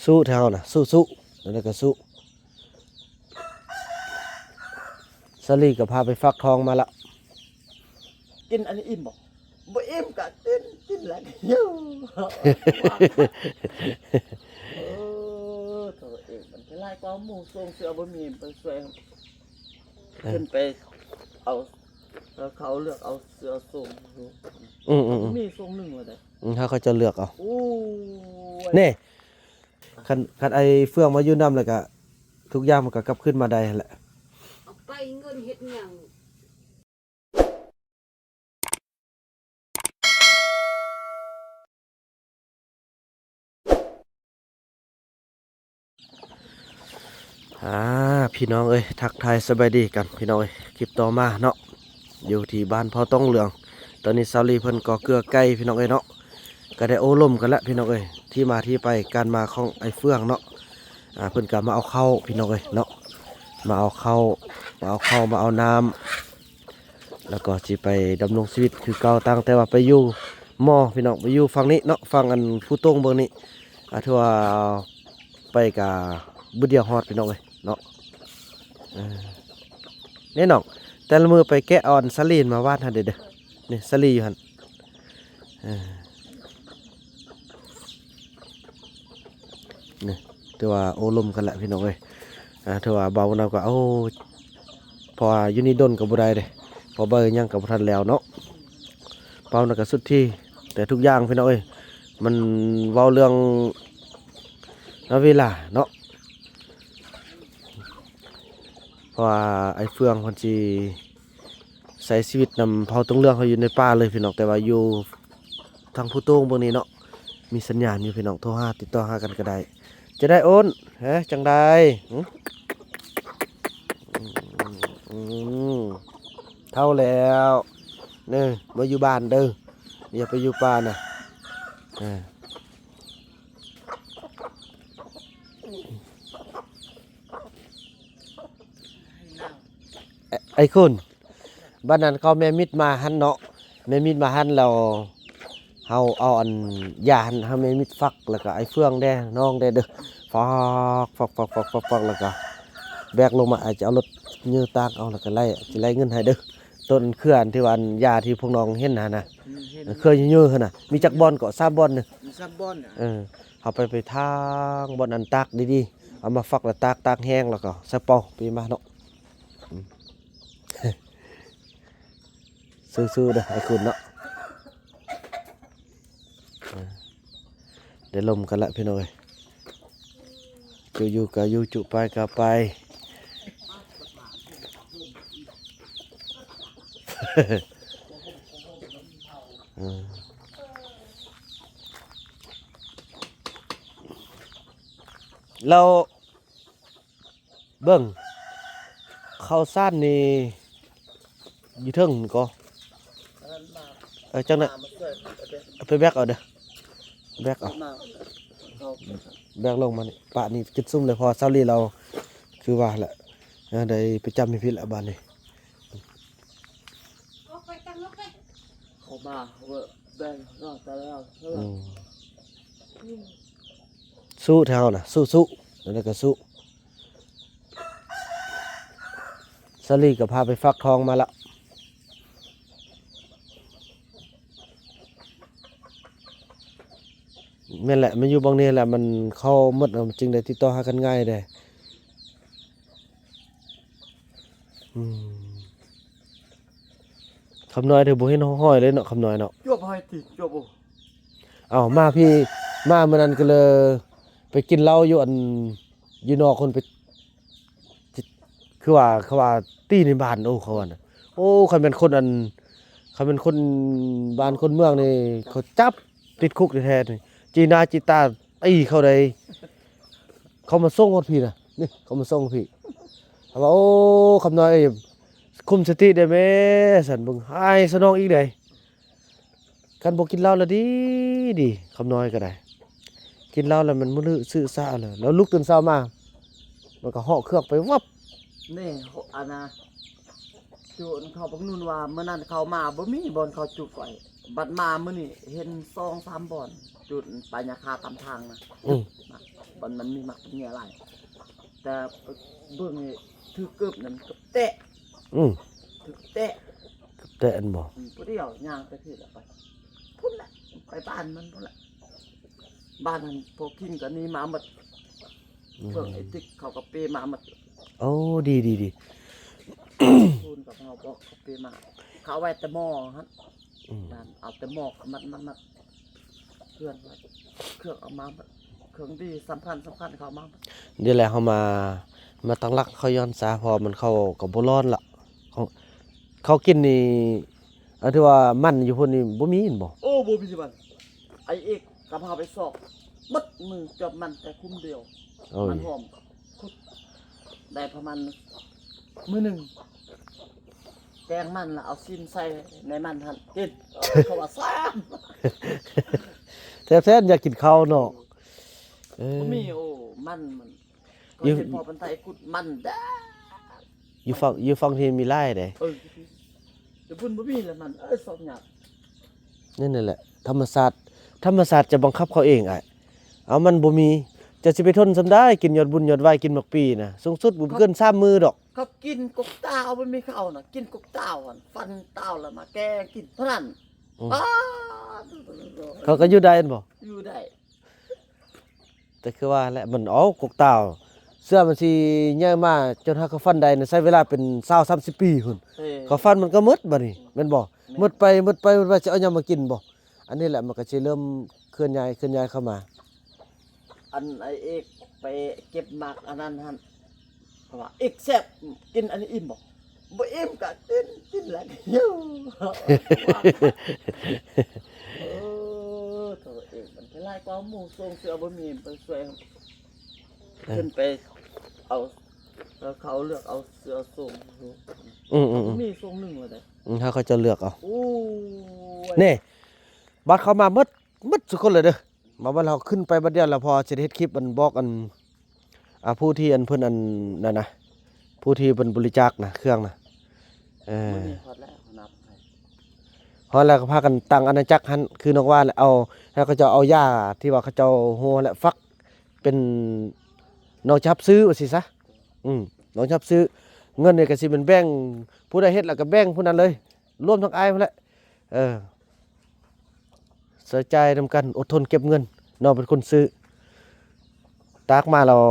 ສູ້ແທ້ເຮົານະ ສູ້ໆ ແນວໃດກໍສູ້. ສາລີກໍພາໄປຟັກທອງມາລະ. ກິນອັນນີ້ອີ່ມບໍ່? ບໍ່ອີ່ມກໍກິນ ກິນແລ້ວກໍຫິວ. ເອີ ໂທເອງ ມັນຫຼາຍກວ່າໝູ່ ສົ່ງເສື້ອບໍ່ມີໄປຊ່ວຍ ເອີ ຂຶ້ນໄປເອົາ ເຂົາເລືອກເອົາເສື້ອສົ່ງຢູ່. ອືມໆໆ ມີສົ່ງໜຶ່ງແລ້ວເດ້. ອືມ ເຂົາກໍຈະເລືອກເອົາ. ໂອ້ຍ ນີ້ ຄັນ ຄັນໄອ້ເຟືອງມາຢູ່ນຳແລ້ວກະ ທຸກຢ່າງມັນກະກັບຄືນມາໄດ້ຫັ້ນແຫຼະ. ເອົາໄປເງິນເຮັດຫຍັງ? ອ່າ ພີ່ນ້ອງເອີຍ ທັກທາຍສະບາຍດີກັນພີ່ນ້ອງເອີຍ. ຄລິບຕໍ່ມາເນາະ ຢູ່ທີ່ບ້ານເຜົ່າຕົງເຫຼືອງ. ຕອນນີ້ສາວລີເພິ່ນກໍເກືອໄກ່ພີ່ນ້ອງເອີຍເນາະ. ກໍໄດ້ໂອ້ລົມກັນແລ້ວພີ່ນ້ອງເອີຍ ທີ່ມາທີ່ໄປການມາຂອງໄອ້ເຟືອງເນາະ. ອ່າ ເພິ່ນກໍມາເອົາເຂົ້າພີ່ນ້ອງເອີຍເນາະ ມາເອົາເຂົ້າ ມາເອົາເຂົ້າ ມາເອົານ້ຳ ແລ້ວກໍຊິໄປດຳລົງຊີວິດຄືເກົ່າ. ຕັ້ງແຕ່ວ່າໄປຢູ່ມໍພີ່ນ້ອງ ໄປຢູ່ຝັ່ງນີ້ເນາະ ຝັ່ງອັນພູຕົງເບື້ອງນີ້ ອ່າ ຖືວ່າໄປກະບຶດດຽວຮອດພີ່ນ້ອງເອີຍເນາະ. ເອີ ນີ້ນ້ອງ ແຕ່ລະມື້ໄປແກະເອົາອັນສາລີມາຫວ່ານຫັ້ນເດີ້ ນີ້ສາລີຢູ່ຫັ້ນ. ເອີ ນີ້ຖືວ່າໂອ້ລົມກັນແຫຼະພີ່ນ້ອງເອີຍ. ອ່າ ຖືວ່າເບົານຳກໍ ໂອ້ ເພາະວ່າຢູ່ນີ້ດົນກໍບໍ່ໄດ້ເດ້ ເພາະໃບຫຍັງກໍບໍ່ທັນແລ້ວເນາະ. ເບົານຳກໍສຸດທີ່ ແຕ່ທຸກຢ່າງພີ່ນ້ອງເອີຍ ມັນເວົ້າເລື່ອງເວລາເນາະ. ເພາະວ່າໄອ້ເຟືອງເພິ່ນຊິໃຊ້ຊີວິດນຳເຜົ່າຕົງເຫຼືອງເຮົາຢູ່ໃນປ່າເລີຍພີ່ນ້ອງ ແຕ່ວ່າຢູ່ທາງພູໂຕ່ງເບື້ອງນີ້ເນາະ ມີສັນຍານຢູ່ພີ່ນ້ອງ ໂທຫາຕິດຕໍ່ຫາກັນກໍໄດ້. ຈະໄດ້ໂອນ ຮະ ຈັ່ງໃດ? ຫື ອືມ ເຖົ້າແລ້ວ ເນີ ມາຢູ່ບ້ານເດີ້ ຢ່າໄປຢູ່ປ່ານະ. ເອີ ໄອ້ ໄອ້ຄຸນ ບັດນັ້ນເຂົາແມ່ມິດມາຫັ້ນເນາະ ແມ່ມິດມາຫັ້ນແລ້ວ ເຮົາເອົາອັນຢາຫັ້ນໃຫ້ແມ່ມິດຝັກ ແລ້ວກໍໄອ້ເຟືອງແດ່ ນ້ອງແດ່ເດີ້ ຝັກ ຝັກ ຝັກ ຝັກ ຝັກ ແລ້ວກໍແບກລົງມາ ອ້າຍຈະເອົາລົດເຍີຕາກເອົາ ແລ້ວກໍໄລ່ ຊິໄລ່ເງິນໃຫ້ເດີ້. ຕົ້ນເຂື່ອນທີ່ວ່າອັນຢາທີ່ພວກນ້ອງເຫັນຫັ້ນນະ ອືມ ເຫັນ ເຂື່ອນເຍີຫັ້ນນະ ມີຈັກບ່ອນເກາະ? ສາມບ່ອນເນາະ ມີສາມບ່ອນ. ເອີ ເຮົາໄປ ໄປທາງບ່ອນອັນຕາກດີໆ ເອົາມາຝັກແລ້ວຕາກ ຕາກແຫ້ງແລ້ວກໍໃສ່ເປົາປີມາເນາະ. ອືມ ສູ້ໆເດີ້ໄອ້ຄຸນເນາະ. ເອີ ໄດ້ລົມກັນລະພີ່ນ້ອງເອີຍ ຈຸຢູ່ກະຢູ່ ຈຸໄປກະໄປ. ເອີ ແລ້ວ ເບິ່ງ ເຂົ້າສານນີ້ຢູ່ເທິງນີ້ກໍ ເອີ ຈັ່ງໃດ ເອົາໄປແບກເອົາເດີ້ ແບກເອົາ ແບກລົງມານີ້ ປະນີ້ກິນຊຸມເລີຍ ເພາະວ່າສາວລີລາວຄືວ່າແຫຼະ ໄດ້ໄປຈຳຢູ່ພີ້ລະບາດນີ້. ເຂົ້າມາ ເວີ ແບ່ງເນາະ ແຕ່ລະ ອືມ ສູ້ແທ້ເຮົານະ ສູ້ໆ ແນວໃດກໍສູ້. ສາລີກໍພາໄປຟັກທອງມາລະ ແມ່ນແຫຼະ ມັນຢູ່ບ່ອນນີ້ແຫຼະ ມັນເຂົ້າໝົດ ມັນຈຶ່ງໄດ້ຕິດຕໍ່ຫາກັນງ່າຍເດ້. ອືມ ຄຳນ້ອຍເດີ ບໍ່ເຫັນຮ່ອງຮອຍເລີຍເນາະ ຄຳນ້ອຍເນາະ ຈວບໃຫ້ຕິ ຈວບບໍ່ ເອົາມາພີ້ ມາມື້ນັ້ນກໍເລີຍໄປກິນເຫຼົ້າຢູ່ອັນ ຢູ່ນອກຄົນໄປ ຄືວ່າ ເຂົາວ່າຕີໃນບ້ານ ໂອ້ ເຂົາວ່ານະ ໂອ້ ຄັນແມ່ນຄົນອັນ ຄັນແມ່ນຄົນບ້ານຄົນເມືອງນີ້ ເຂົາຈັບຕິດຄຸກແທ້ໆ ຈີໜ້າຈີຕາຕີເຂົາໄດ໋ ເຂົາມາສົ່ງຮອດພີ້ນະ ນີ້ເຂົາມາສົ່ງພີ້ ເຂົາວ່າ ໂອ້ ຄຳນ້ອຍເອີຍ ຄຸມສະຕິໄດ້ແມ້ ຊັ້ນເບິ່ງ ຫາຍສະໜອງອີກໄດ໋ ຄັນບໍ່ກິນເຫຼົ້າລະດີ ດີ ຄຳນ້ອຍກໍໄດ້ ກິນເຫຼົ້າລະມັນມື້ລືຊືຊາເລີຍ ແລ້ວລຸກຕື່ນເຊົ້າມາ ມັນກໍເຫາະເຄືອກໄປວັບ ນີ້ ອັນນະ ຈຸດເຂົາບັກນຸ່ນວ່າ ມື້ນັ້ນເຂົາມາບໍ່ມີບ່ອນເຂົາຈຸດໄວ້ ບັດມາມື້ນີ້ເຫັນສອງສາມບ່ອນ ຈຸດປາຍາຄາຕາມທາງນະ ອືມ ມາ ບໍ່ ມັນມີໝາກເປັນເຫຍື່ອຫຼາຍ ແຕ່ເບິ່ງນີ້ຖືກເກີບນັ້ນເກືອບແຕະ ອືມ ຖືກແຕະ ແຕະອັນບໍ່ ອືມ ຜູ້ດຽວຍ່າງໄປພີ້ລະ ໄປພຸ້ນລະ ໄປບ້ານມັນພຸ້ນລະ ບ້ານຫັ້ນພວກຄິງກໍໜີມາໝົດ ອືມ ເຄື່ອງໄອ້ຕິກເຂົາກໍເປມາໝົດ ໂອ້ ດີໆໆ ໂທນກັບເຮົາບອກເຂົາເປມາ ເຂົາເອົາໄວ້ແຕ່ໝໍ້ຫັ້ນ ອືມ ນັ້ນເອົາແຕ່ໝໍ້ມາມັດໆ ເຄື່ອງໄວ້ ເຄື່ອງເອົາມາໝົດ ເຄື່ອງດີສຳຄັນໆ ເຂົາເອົາມາໝົດ ນີ້ແຫຼະ ເຮົາມາ ມາຕັ້ງຫຼັກເຂົາຍ້ອນສາ ເພາະວ່າມັນເຂົ້າກໍບໍ່ຮ້ອນລະ ເຂົາ ເຂົາກິນນີ້ ອັນທີ່ວ່າມັນຢູ່ພຸ້ນນີ້ບໍ່ມີແມ່ນບໍ່? ໂອ້ ບໍ່ມີມັນ ໄອ້ເອກກັບເຮົາໄປຊອກໝົດມື້ ຈອບມັນແຕ່ຄຸ້ມດຽວ ໂອ້ຍ ມັນຫອມ ຂຸດໄດ້ປະມານມື້ໜຶ່ງ ແກງມັນລະເອົາຊີ້ນໃສ່ໃນມັນຫັ້ນກິນ ເຂົາວ່າແຊບ ແຊບໆ ຢາກກິນເຂົ້າເນາະ ເອີ ບໍ່ມີ ໂອ້ ມັນ ມັນ ຢູ່ ເຫັນພໍ່ເພິ່ນໄຖຂຸດມັນດາ ຢູ່ຝັ່ງ ຢູ່ຝັ່ງທີ່ມີຫຼາຍເດ້ ເອີ ຢູ່ພຸ້ນບໍ່ມີລະມັນ ເອີ ຊອກຍາກ ນັ້ນແຫຼະ ທຳມະຊາດ ທຳມະຊາດຈະບັງຄັບເຂົາເອງອ້າຍ ເອົາມັນບໍ່ມີ ເຈົ້າຊິໄປທົນສ່ຳໃດ ກິນຍອດບຸນຍອດຫວ້າຍ ກິນໝາກປີນະ ສູງສຸດບໍ່ເກີນສາມມື້ດອກ ເຂົາກິນກົກຕາວ ບໍ່ມີເຂົ້ານະ ກິນກົກຕາວຫັ້ນ ຟັນຕາວແລ້ວມາແກງກິນເທົ່ານັ້ນ ອືມ ປາດ ເຂົາກໍຢູ່ໄດ້ແມ່ນບໍ່? ຢູ່ໄດ້ ແຕ່ຄືວ່າແຫຼະ ມັນເອົາກົກຕາວ ເສື້ອມັນຊິໃຫຍ່ມາຈົນຫາກະຟັນໄດ້ນະ ໃຊ້ເວລາເປັນຊາວສາມສິບປີພຸ້ນ ເອີ ກະຟັນມັນກໍໝົດບາດນີ້ ອືມ ແມ່ນບໍ່? ແມ່ນ ໝົດໄປ ໝົດໄປ ໝົດໄປ ຊິເອົາຫຍັງມາກິນບໍ່? ອັນນີ້ແຫຼະ ມັນກໍຊິເລີ່ມເຄື່ອນຍ້າຍ ເຄື່ອນຍ້າຍເຂົ້າມາ ອັນໄອ້ເອກໄປເກັບໝາກອັນນັ້ນຫັ້ນ ເຂົາວ່າ ເອກແຊບ ກິນອັນນີ້ອີ່ມບໍ່? ບໍ່ອີ່ມກະກິນ ກິນແລ້ວກໍຫິວ ເອີ ໂທເອກມັນຫຼາຍກວ່າໝູ່ ສົ່ງເສືອບໍ່ມີໄປຊ່ວຍ ເອີ ຂຶ້ນໄປເອົາ ເຂົາເລືອກເອົາເສືອສົ່ງ ອືມໆໆ ມີສົ່ງໜຶ່ງວ່າໄດ ອືມ ເຂົາເຈົ້າເລືອກເອົາ ໂອ້ຍ ນີ້ ບັດເຂົາມາໝົດ ໝົດທຸກຄົນເລີຍເດີ ມາບັດເຮົາຂຶ້ນໄປບັດດຽວລະ ພໍຊິໄດ້ເຮັດຄລິບອັນບອກອັນ ອ່າ ຜູ້ທີ່ອັນເພິ່ນອັນນັ້ນນະ ຜູ້ທີ່ເພິ່ນບໍລິຈາກນະ ເຄື່ອງນະ ເອີ ມື້ນີ້ຮອດແລ້ວ ນັບໃຫ້ ຮອດແລ້ວກໍພາກັນຕັ້ງອານາຈັກຫັ້ນ ຄືນ້ອງວ່າແຫຼະ ເອົາ ໃຫ້ເຂົາເຈົ້າເອົາຢາທີ່ວ່າເຂົາເຈົ້າໂຮຫັ້ນແຫຼະ ຝັກເປັນ ນ້ອງຈະຮັບຊື້ວ່າຊີ້ຊະ ອືມ ນ້ອງຈະຮັບຊື້ ເງິນນີ້ກໍຊິແມ່ນແບ່ງ ຜູ້ໃດເຮັດແລ້ວກໍແບ່ງຜູ້ນັ້ນເລີຍ ລວມທັງອ້າຍພຸ້ນແຫຼະ ເອີ ໃຊ້ຈ່າຍນຳກັນ ອົດທົນເກັບເງິນ ນ້ອງເປັນຄົນຊື້ ຕາກມາແລ້ວ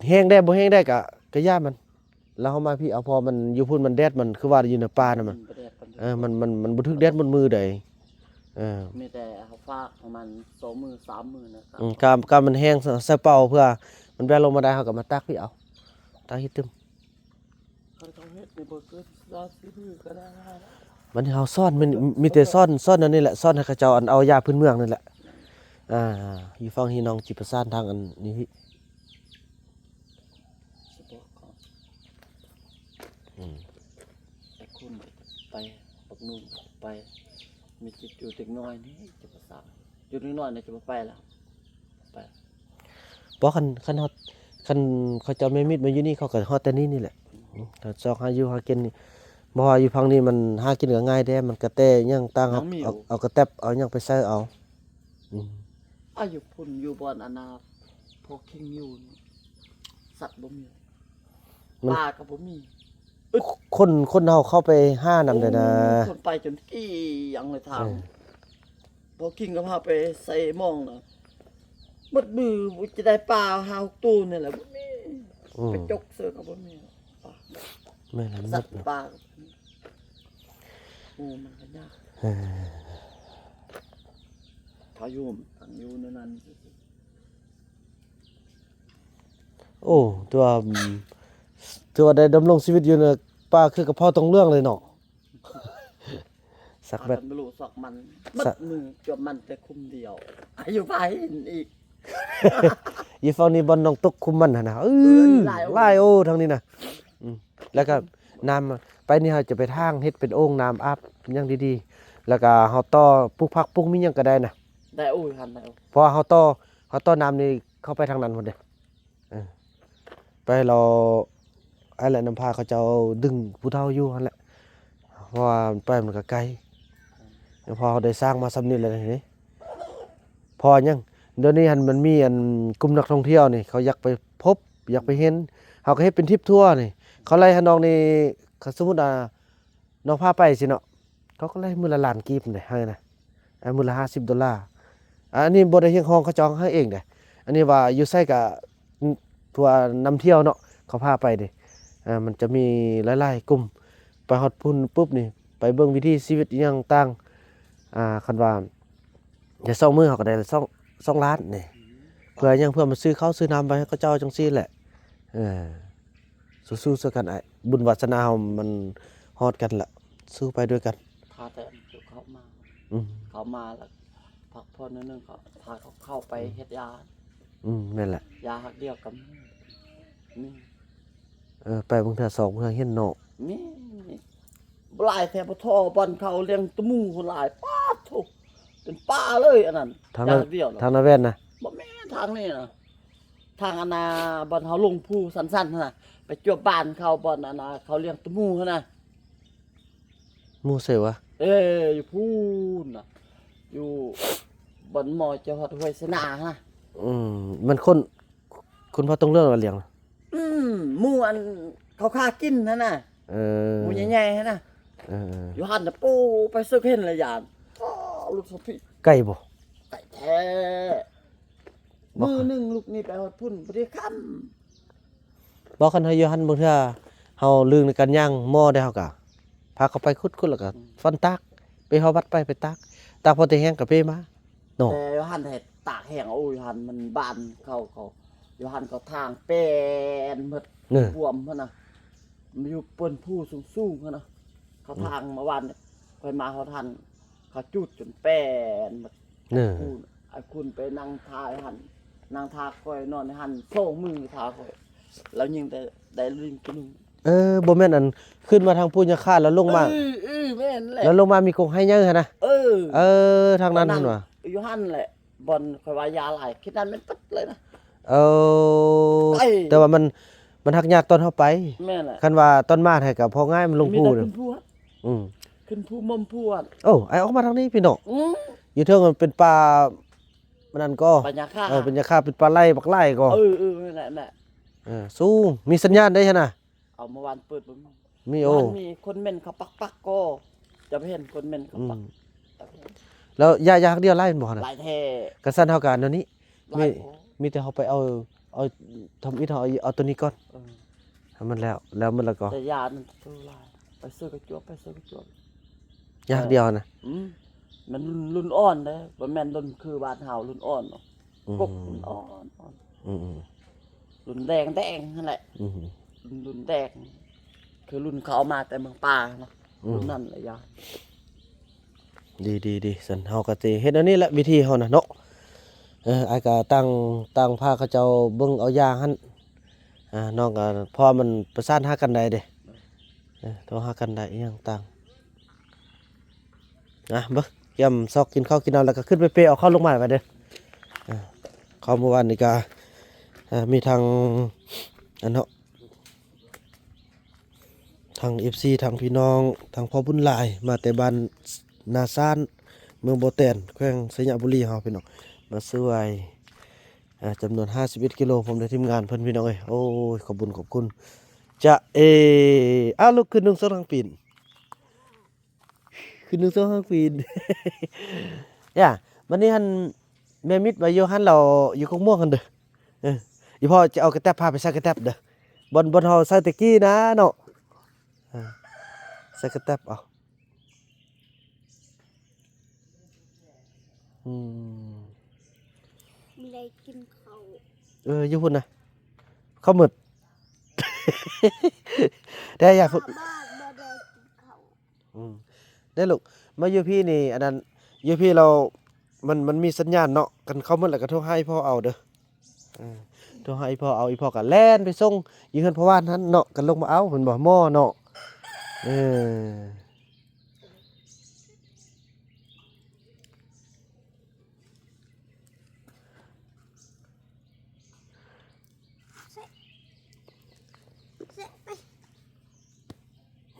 ແຫ້ງແດ່ບໍ່ແຫ້ງແດ່ກະ ກະຢ່າມັນ ແລ້ວເຮົາມາພີ້ເອົາ ເພາະມັນຢູ່ພຸ້ນມັນແດດ ມັນຄືວ່າຢູ່ໃນປ່ານະ ມັນ ມັນບໍ່ແດດປານໃດ ເອີ ມັນ ມັນ ມັນບໍ່ຖືກແດດໝົດມື້ໃດ ເອີ ມີແຕ່ເຮົາຝາກປະມານສອງມື້ສາມມື້ນະ ອືມ ກະ ກະມັນແຫ້ງໃສ່ເປົາ ເພື່ອມັນແບກລົງມາໄດ້ ເຮົາກະມາຕາກພີ້ເອົາ ຕາກຮີດຕື່ມ ຄັນເຂົາເຮັດນີ້ບໍ່ເກີນສາມສີ່ມື້ກໍໄດ້. ບັດນີ້ເຮົາສອນ ມີ ມີແຕ່ສອນ ສອນອັນນີ້ແຫຼະ ສອນໃຫ້ເຂົາເຈົ້າອັນເອົາຢາພື້ນເມືອງນີ້ແຫຼະ ອ່າ ຢູ່ຝັ່ງທີ່ນ້ອງຈິປະສານທາງອັນນີ້ ສະເພາະເຂົາ ອືມ ໄອ້ຄຸນໄປ ບັກໜຸ່ມໄປ ມີແຕ່ຢູ່ເດັກນ້ອຍນີ້ຈະປະສານ ຢູ່ເດັກນ້ອຍນີ້ຈະບໍ່ໄປລະ ໄປ ບໍ່ ຄັນ ຄັນເຮົາ ຄັນເຂົາເຈົ້າແມ່ມິດມາຢູ່ນີ້ ເຂົາກໍຮອດແຕ່ນີ້ນີ້ແຫຼະ ອືມ ເຂົາຊອກຫາຢູ່ຫາກິນນີ້ ເພາະວ່າຢູ່ຝັ່ງນີ້ມັນຫາກິນກໍງ່າຍແດ່ ມັນກະແຕຫຍັງຕ່າງຫາກ ເອົາ ເອົາກະແຕັບ ເອົາຫຍັງໄປໃສ່ເອົາ ອືມ ອາ ຢູ່ພຸ້ນ ຢູ່ບ່ອນອັນນ່າ ພວກຄິງຢູ່ນີ້ ສັດບໍ່ມີ ມັນ ປາກໍບໍ່ມີ ຄົນ ຄົນເຮົາເຂົ້າໄປຫານຳໃດນະ ໂອ້ ຄົນໄປຈົນກີ້ຫຍັງເລີຍທາງ ເອີ ພໍກິນກໍພາໄປໃສ່ໝອງນະ ໝົດມື້ຈະໄດ້ປາຫ້າຫົກໂຕນີ້ແຫຼະ ບໍ່ມີ ອືມ ໄປຈົກເສີກໍບໍ່ມີ ປາ ແມ່ນແລ້ວ ສັດປ່າ ໂອ້ ມັນກໍຍາກ ເອີ ຖ້າຢູ່ ຕັ້ງຢູ່ໃນນັ້ນ ໂອ້ ຖືວ່າ ຖືວ່າໄດ້ດຳລົງຊີວິດຢູ່ໃນປ່າຄືກະເພົາຕົງເຫຼືອງເລີຍເນາະ ສັກແບັດ ສັກມັນ ໝົດມື້ຈວບມັນແຕ່ຄຸ້ມດຽວ ຢູ່ພາຫີນອີກ ຢູ່ຝັ່ງນີ້ບ່ອນນ້ອງຕົກຄຸ້ມມັນຫັ້ນນະ ເອີ ຫຼາຍໂອ ທາງນີ້ນະ ອືມ ແລ້ວກະນ້ຳ ໄປນີ້ເຮົາຈະໄປຖາງເຮັດເປັນໂອ່ງນ້ຳອາບຢ່າງດີໆ ແລ້ວກະເຮົາຕໍ່ປູກຜັກປູກມີຫຍັງກະໄດ້ນະ ໄດ້ໂອ ຫັ້ນໄດ້ໂອ ເພາະວ່າເຮົາຕໍ່ ເຮົາຕໍ່ນ້ຳນີ້ເຂົ້າໄປທາງນັ້ນພຸ້ນເດ້ ເອີ ໄປແລ້ວ ອ້າຍແຫຼະນຳພາເຂົາເຈົ້າດຶງຜູ້ເຖົ້າຢູ່ຫັ້ນແຫຼະ ເພາະວ່າໄປມັນກະໄກ ເພາະເຮົາໄດ້ສ້າງມາສ່ຳນີ້ແລ້ວເດ້ ເພາະຫຍັງ ດຽວນີ້ຫັ້ນມັນມີອັນກຸ່ມນັກທ່ອງທ່ຽວນີ້ ເຂົາຢາກໄປພົບ ຢາກໄປເຫັນ ເຮົາກໍເຮັດເປັນທຣິບທົວນີ້ ເຂົາໄລ່ໃຫ້ນ້ອງນີ້ ຄັນສົມມຸດວ່ານ້ອງພາໄປຊີ້ເນາະ ເຂົາກໍໄລ່ມື້ລະລ້ານກີບເດ້ ໃຫ້ນະ ອ່າ ມື້ລະຫ້າສິບໂດລາ. ອ່າ ອັນນີ້ບໍ່ໄດ້ຮຽກຮ້ອງ ເຂົາເຈົ້າໃຫ້ເອງເດ້. ອັນນີ້ວ່າຢູ່ໃສກະ ອ- ຜູ້ນຳທ່ຽວເນາະ ເຂົາພາໄປເດ້. ອ່າ ມັນຈະມີຫຼາຍໆກຸ່ມ ໄປຮອດພຸ້ນປຸບນີ້ ໄປເບິ່ງວິຖີຊີວິດອີ່ຫຍັງຕ່າງ. ອ່າ ຄັນວ່າໄດ້ສອງມື້ ເຮົາກໍໄດ້ສອງ ສອງລ້ານນີ້. ເພື່ອຫຍັງ? ເພື່ອມາຊື້ເຂົ້າຊື້ນ້ຳໄວ້ໃຫ້ເຂົາເຈົ້າຈັ່ງຊີ້ແຫຼະ. ເອີ ສູ້ໆ ຊ່ວຍກັນອ້າຍ ບຸນວາສະໜາເຮົາມັນຮອດກັນລະ ສູ້ໄປດ້ວຍກັນ. ຖ້າແຕ່ເຂົາມາ ອືມ ເຂົາມາລະພັກຜ່ອນໜ້ອຍໜຶ່ງ ເຂົາ ພາເຂົາເຂົ້າໄປ ອືມ ເຮັດຢາ. ອືມ ແມ່ນແຫຼະ ຢາຮັກດຽວກໍມີ ມີ. ເອີ ໄປບາງເທື່ອສອງເທື່ອເຫັນເນາະ. ມີ ມີ ຫຼາຍແທ້ ບໍ່ທໍ່ບ່ອນເຂົາລ້ຽງຕະໝູພຸ້ນຫຼາຍ. ປາດໂທ້ ເປັນປ່າເລີຍອັນນັ້ນ. ທາງນາ ຢາຮັກດຽວ ທາງນາແວ່ນນະ? ບໍ່ແມ່ນ ທາງນີ້ນະ ທາງອັນນ່າ ບ່ອນເຮົາລົງພູຊັນໆຫັ້ນນະ ໄປຈວບບ້ານເຂົາ ບ່ອນອັນນ່າ ເຂົາລ້ຽງຕະໝູຫັ້ນນະ. ໝູ່ໃສວະ? ເອີ ຢູ່ພຸ້ນນະ ຢູ່ບ່ອນໝໍຈະຮອດຫ້ວຍໄຊນາຫັ້ນນະ. ອືມ ມັນຄົນ ຄົນເຜົ່າຕົງເລື່ອງລະລ້ຽງ? ອືມ ໝູ່ອັນເຂົາຂ້າກິນຫັ້ນນະ. ເອີ ໝູ່ໃຫຍ່ໆຫັ້ນນະ. ເອີໆ ຢູ່ຫັ້ນນະ ປູ ໄປເຊິ່ງເຫັນລະຢ້ານ. ອໍ ລູກສະພີ ໄກບໍ່? ໄກແທ້. ບໍ່ ມື້ໜຶ່ງລູກນີ້ໄປຮອດພຸ້ນ ພໍດີຄ່ຳ. ບໍ່ ຄັນເຮົາຢູ່ຫັ້ນ ບາງເທື່ອເຮົາລືມໃນການຍ່າງໝໍໄດ້ ເຮົາກະພາເຂົາໄປຂຸດໆ ແລ້ວກະ ອືມ ຟັນຕາກ ໄປເຮົາວັດໄປ ໄປຕາກ ຕາກພໍແຕ່ແຫ້ງກະເປມາເນາະ. ແຕ່ຢູ່ຫັ້ນແທ້ຕາກແຫ້ງ. ໂອ້ຍ ຢູ່ຫັ້ນມັນບ້ານເຂົາ ເຂົາ ຢູ່ຫັ້ນເຂົາທາງແປນໝົດ ເນີ ບວມຫັ້ນນະ. ມັນຢູ່ເປີ້ນພູສູງໆຫັ້ນນະ ເຂົາ ອືມ ທາງມາວານ ຂ້ອຍມາຮອດຫັ້ນ ເຂົາຈູດຈົນແປນໝົດ. ເນີ ຄູນ ອ້າຍຄູນໄປນັ່ງຖ້າຢູ່ຫັ້ນ ນັ່ງຖ້າຂ້ອຍ ນອນຢູ່ຫັ້ນສອງມື້ຖ້າຂ້ອຍ ລາວຍິງໄດ້ ໄດ້ລິງໂຕໜຶ່ງ. ເອີ ບໍ່ແມ່ນອັນຂຶ້ນມາທາງປູຍາຄາ ແລ້ວລົງມາ ເອີ ເອີ ແມ່ນແຫຼະ ແລ້ວລົງມາມີກົກໄຮໃຫຍ່ຫັ້ນນະ. ເອີ ເອີ ທາງນັ້ນຫັ້ນຫວາ? ຢູ່ຫັ້ນແຫຼະ ບ່ອນຂ້ອຍວ່າຢາຫຼາຍ ຄິດນັ້ນແມ່ນປຶດເລີຍນະ. ເອີ ໄອ້ ແຕ່ວ່າມັນ ມັນຮັກຍາກຕອນເຮົາໄປ. ແມ່ນແຫຼະ ຄັນວ່າຕອນມາແທ້ກະພໍງ່າຍ ມັນລົງພູ. ຂຶ້ນພູ ອືມ ຂຶ້ນພູໝໍ້າພູ. ໂອ້ ອ້າຍອອກມາທາງນີ້ພີ່ນ້ອງ. ອືມ ຢູ່ເທິງມັນເປັນປ່າ ມັນນັ້ນກໍ ປ່າຫຍ້າຄາ. ເອີ ເປັນຫຍ້າຄາ ເປັນປ່າໄລ່ບັກຫຼາຍກໍ. ເອີໆ ນັ້ນແຫຼະ ນັ້ນແຫຼະ. ເອີ ສູງ ມີສັນຍານໄດ້ຫັ້ນນະ. ເອົາມາວານເປີດບໍ່ມີ. ມີ ໂອ້ ວານມີຄົນເມັນເຂົາປັກໆກໍ ຈະໄປເຫັນຄົນເມັນເຂົາປັກ. ອືມ ແລ້ວຢາ ຢາຮັກດຽວຫຼາຍແມ່ນບໍ່ຫັ້ນນະ? ຫຼາຍແທ້. ກະຊັ້ນເຮົາກະອັນນີ້ ມີ ມີແຕ່ເຮົາໄປເອົາ ເອົາທຳອິດ ເຮົາເອົາ ເອົາໂຕນີ້ກ່ອນ. ເອີ ໃຫ້ມັນແລ້ວ ແລ້ວໝົດແລ້ວກໍ ແຕ່ຢານັ້ນໂຕຫຼາຍ ໄປເຊີກະຈວບ ໄປເຊີກະຈວບ. ຢາຮັກດຽວນະ. ອືມ ມັນລຸ້ນ ລຸ້ນອ່ອນເດ້ ບໍ່ແມ່ນລຸ້ນຄືບ້ານເຮົາ ລຸ້ນອ່ອນເນາະ. ອືມ ກົກລຸ້ນອ່ອນ ອືມ ລຸ້ນແດງໆຫັ້ນແຫຼະ. ອືມ ລຸ້ນ ລຸ້ນແດງ ຄືລຸ້ນເຂົາເອົາມາແຕ່ເມືອງປ່າເນາະ. ອືມ ລຸ້ນນັ້ນລະຢາ. ດີໆໆ ຊັ້ນເຮົາກໍຊິເຮັດອັນນີ້ແຫຼະ ວິທີເຮົານະເນາະ. ເອີ ອ້າຍກໍຕັ້ງ ຕັ້ງພາເຂົາເຈົ້າເບິ່ງເອົາຢາຫັ້ນ. ອ່າ ນ້ອງກໍ ເພາະວ່າມັນປະສານຫາກັນໄດ້ເດ້. ເອີ ໂທຫາກັນໄດ້ອີ່ຫຍັງຕ່າງ. ອ່ະ ເບິ່ງ ກຽມຊອກກິນເຂົ້າກິນນ້ຳ ແລ້ວກໍຂຶ້ນໄປເປເອົາເຂົ້າລົງມາໄວ້ເດີ. ອ່າ ເຂົ້າມື້ວານນີ້ກໍ ເອີ ມີທັງ ອັນເນາະ ທັງເອັຟຊີ ທັງພີ່ນ້ອງ ທັງພໍ່ບຸນຫຼາຍ ມາແຕ່ບ້ານນາຊານ ເມືອງບໍ່ແຕນ ແຂວງໄຊຍະບູລີເຮົາພີ່ນ້ອງ ມາຊ່ວຍ ອ່າ ຈຳນວນຫ້າສິບເອັດກິໂລ ພ້ອມດ້ວຍທີມງານເພິ່ນ ພີ່ນ້ອງເອີຍ. ໂອ້ຍ ຂອບບຸນຂອບຄຸນຈະເອ. ອ້າວ ລຸກຂຶ້ນນຸ່ງໂຊງທາງປີນ ຂຶ້ນໜຶ່ງສອງສາມປີນ. ຢ່າ ບັດນີ້ຫັ້ນ ແມ່ມິດໄວ້ຢູ່ຫັ້ນ ລາວຢູ່ກົກມ່ວງຫັ້ນເດີ. ເອີ ອີພໍ່ຈະເອົາກະແຕັບ ພາໄປໃສ່ກະແຕັບເດີ ບ່ອນ ບ່ອນເຮົາໃສ່ແຕ່ກີ້ນະເນາະ. ເອີ ໃສ່ກະແຕັບເອົາ. ອືມ ບໍ່ໄດ້ກິນເຂົ້າ. ເອີ ຢູ່ພຸ້ນນະ ເຂົ້າໝົດ. ແຕ່ຢ່າ ຂ້າບ້ານບໍ່ໄດ້ກິນເຂົ້າ. ອືມ ເດ້ລູກ ມາຢູ່ພີ້ນີ້ ອັນນັ້ນ ຢູ່ພີ້ລາວ ມັນ ມັນມີສັນຍານເນາະ. ຄັນເຂົ້າໝົດແລ້ວກໍໂທຫາອີ່ພໍ່ເອົາເດີ. ເອີ ໂທຫາອີ່ພໍ່ເອົາ ອີ່ພໍ່ກໍແລ່ນໄປສົ່ງຢູ່ເຮືອນພໍ່ຫວານຫັ້ນເນາະ ກໍລົງມາເອົາ ແມ່ນບໍ່ ໝໍເນາະ. ເອີ.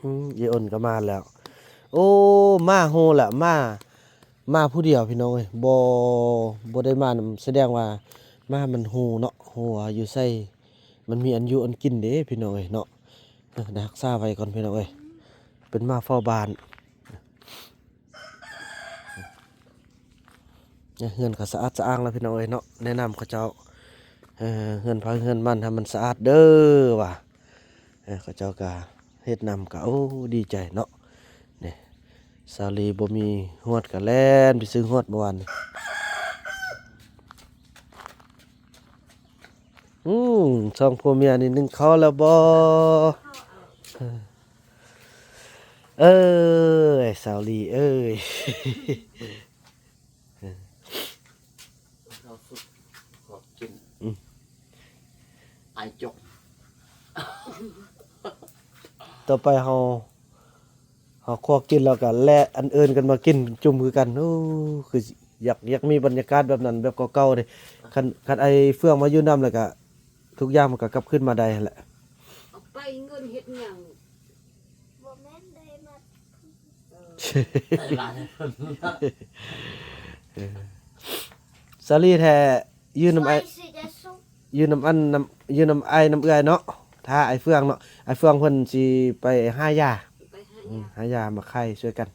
ອືມ ເຢອຸ່ນກໍມາແລ້ວ. ໂອ້ ມາໂຮລະ ມາ ມາຜູ້ດຽວພີ່ນ້ອງເອີຍ ບໍ່ ບໍ່ໄດ້ມານຳ ສະແດງວ່າມາມັນຮູ້ເນາະ ຮູ້ວ່າຢູ່ໃສ ມັນມີອັນຢູ່ອັນກິນເດ້ພີ່ນ້ອງເອີຍເນາະ. ເອີ ໄດ້ຮັກສາໄວ້ກ່ອນພີ່ນ້ອງເອີຍ ເປັນໝາເຝົ້າບ້ານ. ເຮືອນກໍສະອາດສະອ້າງແລ້ວພີ່ນ້ອງເອີຍເນາະ ແນະນຳເຂົາເຈົ້າ ເຮືອນໃຜເຮືອນມັນໃຫ້ມັນສະອາດເດີວ່າ ເຂົາເຈົ້າກໍເຮັດນຳກໍ ໂອ້ ດີໃຈເນາະ. ນີ້ ສາວລີບໍ່ມີຫວດກໍແລ່ນໄປຊື້ຫວດເມື່ອວານນີ້. ອືມ ສອງຜົວເມຍນີ້ໜຶ້ງເຂົ້າແລ້ວບໍ່? ເອີຍ ສາວລີເອີຍ ເຂົ້າສຸກ ພວກກິນ ອືມ ອາຍຈົກ ຕໍ່ໄປເຮົາ ເຮົາຄວກກິນແລ້ວກໍແລະອັນເອີ້ນກັນມາກິນຈຸ່ມຄືກັນ. ໂອ້ ຄືຢາກ ຢາກມີບັນຍາກາດແບບນັ້ນ ແບບເກົ່າໆເດ້. ຄັນ ຄັນໄອ້ເຟືອງມາຢູ່ນຳແລ້ວກໍ ທຸກຢ່າງມັນກໍກັບຄືນມາໄດ້ຫັ້ນແຫຼະ. ເອົາໄປເງິນເຮັດຫຍັງ? ບໍ່ແມ່ນໄດ້ມາ ເອີ ເອີ ສາລີແທ້ ຢູ່ນຳອ້າຍ ຢູ່ນຳອັນ ນຳ ຢູ່ນຳອ້າຍນຳເອື້ອຍເນາະ ຖ້າອ້າຍເຟືອງເນາະ ອ້າຍເຟືອງເພິ່ນຊິໄປຫາຢາ ໄປຫາຢາ ອືມ ຫາຢາມາຂາຍຊ່ວຍກັນ. ອ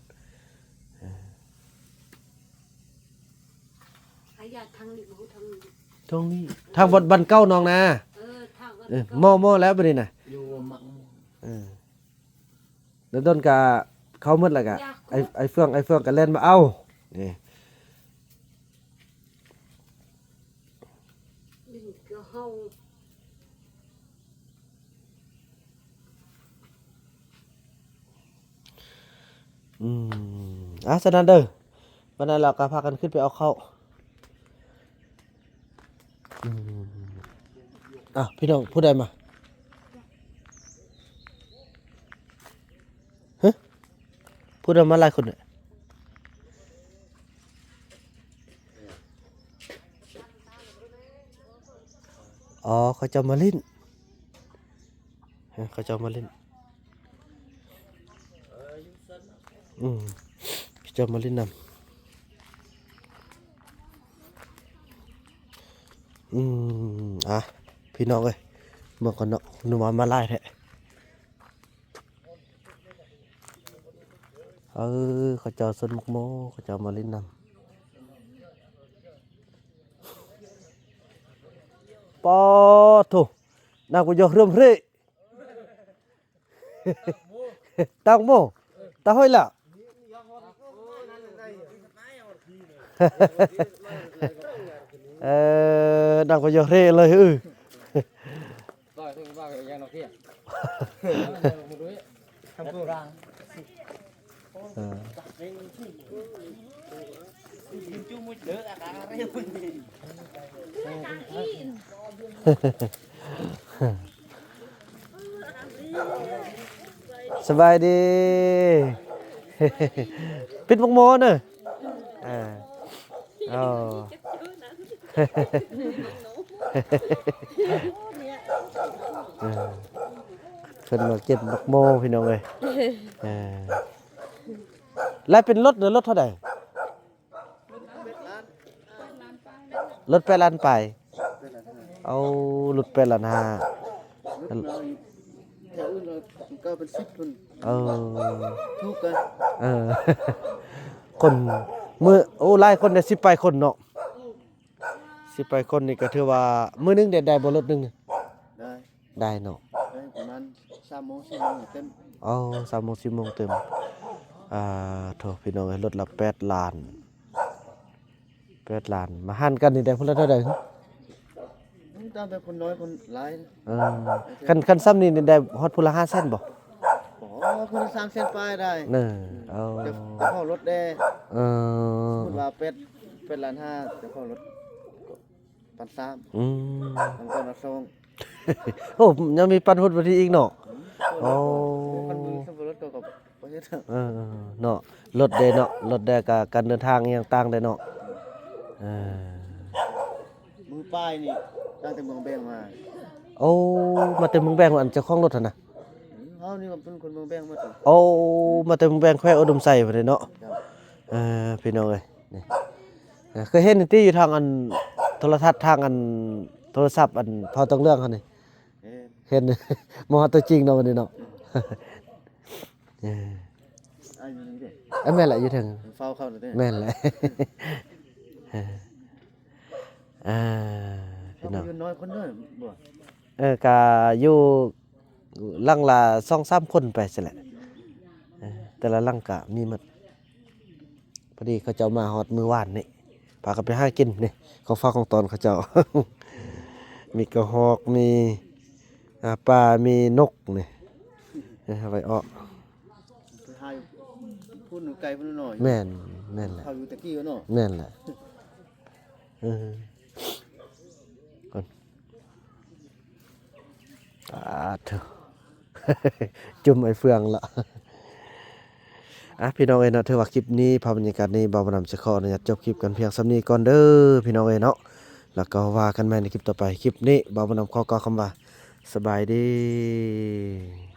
າ ທາງນີ້ບໍ່ຮູ້ທາງນີ້ ທາງນີ້ ທາງວັດບ້ານເກົ່ານ້ອງນາ ເອີ ທາງວັດ ເອີ ເກົ່າ ໝໍ້ ໝໍ້ແລ້ວບັດນີ້ນະ ຢູ່ໝາກ ເອີ ດົນໆກະເຂົ້າໝົດແລ້ວກະ ຢາກ ໄອ້ ໄອ້ເຟືອງ ໄອ້ເຟືອງກະແລ່ນມາເອົາ ນີ້ ດິນກະເຮົາ ອືມ ອາ ສະນັ້ນເດີ ບັດນັ້ນລາວກໍພາກັນຂຶ້ນໄປເອົາເຂົ້າ. ອືມ ອ້າວ ພີ່ນ້ອງ ຜູ້ໃດມາ? ຮະ ຜູ້ໃດມາຫຼາຍຄົນເນຍ? ອໍ ເຂົາເຈົ້າມາຫຼິ້ນ ເຂົາເຈົ້າມາຫຼິ້ນ ອືມ ເຂົາເຈົ້າມາຫຼິ້ນນຳ ອືມ ອ່ະ ພີ່ນ້ອງເອີຍ ເບິ່ງກ່ອນເນາະ ນຶກວ່າມາຫຼາຍແທ້ ເອີ ເຂົາເຈົ້າສົນໝາກໂມ ເຂົາເຈົ້າມາຫຼິ້ນນຳ ປາໂທ້ ນາກະຍົກເລີ່ມເຮ ຕາງໂມ ຕາຫ້ອຍລະ ເອີ ນາກະຍົກເຮເລີຍ ເອີ. ເອີ ສະບາຍດີ ປິດໝາກໂມເດີ ເອີ ເອົາ ເອີ ເພິ່ນມາເກັບໝາກໂມພີ່ນ້ອງເອີຍ ເອີ ແລະເປັນລົດເດີ ລົດເທົ່າໃດ? ລົດແປດລ້ານປາຍ ເອົາ ລົດແປດລ້ານຫ້າ ແຖວອື່ນກໍເປັນສິບພຸ້ນ ເອີ ຖືກກະ ເອີ ຄົນມື້ ໂອ້ ຫຼາຍຄົນເດ້ ສິບປາຍຄົນເນາະ ສິບປາຍຄົນນີ້ກໍຖືວ່າ ມື້ໜຶ່ງໄດ້ ໄດ້ບໍ່ລົດໜຶ່ງ? ໄດ້ ໄດ້ເນາະ ໄດ້ປະມານສາມໂມງ ສີ່ໂມງເຕັມ ເອົາ ສາມໂມງ ສີ່ໂມງເຕັມ ອ່າ ໂທ້ ພີ່ນ້ອງເອີຍ ລົດລະແປດລ້ານ ແປດລ້ານ ມາຫານກັນນີ້ໄດ້ພຸ້ນລະເທົ່າໃດ? ຕາມແຕ່ຄົນນ້ອຍຄົນຫຼາຍ ເອີ ຄັນ ຄັນຊ່ຳນີ້ນີ້ໄດ້ຮອດພຸ້ນລະຫ້າແສນບໍ່? ບໍ່ ຄົນລະສາມແສນປາຍໄດ້ ເອີ ເອົາ ຈະ ຈະເຂົ້າລົດແດ່ ເອີ ສົມມຸດວ່າແປດ ແປດລ້ານຫ້າ ຈະເຂົ້າລົດ ປັນສາມ ອືມ ມັນກໍລະສອງ ໂອ້ ຍັງມີປັນຮອດບັດນີ້ອີກເນາະ ອືມ ໂອ້ ຄັນບໍ່ມີສຳປະລົດກໍ ກໍບໍ່ເຮັດ ເອີ ເນາະ ລົດເດ້ເນາະ ລົດເດ້ ກະການເດີນທາງອີ່ຫຍັງຕ່າງເດ້ເນາະ ເອີ ມື້ປາຍນີ້ ຕັ້ງແຕ່ເມືອງແບງມາ ໂອ້ ມາແຕ່ເມືອງແບງ ອັນເຈົ້າຂອງລົດຫັ້ນນະ ອືມ ເຮົານີ້ກໍເປັນຄົນເມືອງແບງໝົດ ໂອ້ ມາແຕ່ເມືອງແບງ ແຂວງອຸດົມໄຊພຸ້ນເດ້ເນາະ ເຈົ້າ ເອີ ພີ່ນ້ອງເອີຍ ນີ້ ເອີ ເຄີຍເຫັນຕິຢູ່ທາງອັນໂທລະທັດ ທາງອັນໂທລະສັບ ອັນພໍ່ຕອງເລື່ອງຫັ້ນນີ້ ເຫັນ ມາຮອດຕົວຈິງເນາະ ວັນນີ້ເນາະ. ເອີ ອັນນີ້ເດ້ ເອີ ແມ່ນແຫຼະ ຢູ່ເທິງ ເຝົ້າເຂົາເດ້ ແມ່ນແຫຼະ. ເອີ ອ່າ ພີ່ນ້ອງ ເຂົາຢູ່ນ້ອຍຄົນນ້ອຍບໍ່? ເອີ ກະຢູ່ຫຼັງລະສອງສາມຄົນໄປຊີ້ແຫຼະ ເອີ ແຕ່ລະຫຼັງກະມີໝົດ. ພໍດີເຂົາເຈົ້າມາຮອດມື້ວານນີ້ ພາກັນໄປຫາກິນນີ້ ຂອງຝາກຂອງຕ້ອນເຂົາເຈົ້າ ມີກະຮອກ ມີ ອ່າ ປາ ມີນົກນີ້ ເອີ ໄວ້ອອກ ໄປຫາຢູ່ພຸ້ນ ໄກພຸ້ນເນາະ. ແມ່ນ ແມ່ນແຫຼະ ເຂົາຢູ່ແຕ່ກີ້ເນາະ ແມ່ນແຫຼະ. ເອີ ອາ ໂທ້ ຈຸ່ມໄອ້ເຟືອງລະ. ອ່ະ ພີ່ນ້ອງເອີຍເນາະ ຖືວ່າຄລິບນີ້ ພາບບັນຍາກາດນີ້ ບ່າວບຸນນຳຈະຂໍອະນຸຍາດຈົບຄລິບກັນພຽງສ່ຳນີ້ກ່ອນເດີ ພີ່ນ້ອງເອີຍເນາະ ແລ້ວກໍວ່າກັນໃໝ່ໃນຄລິບຕໍ່ໄປ. ຄລິບນີ້ ບ່າວບຸນນຳຂໍກ່າວຄຳວ່າ ສະບາຍດີ.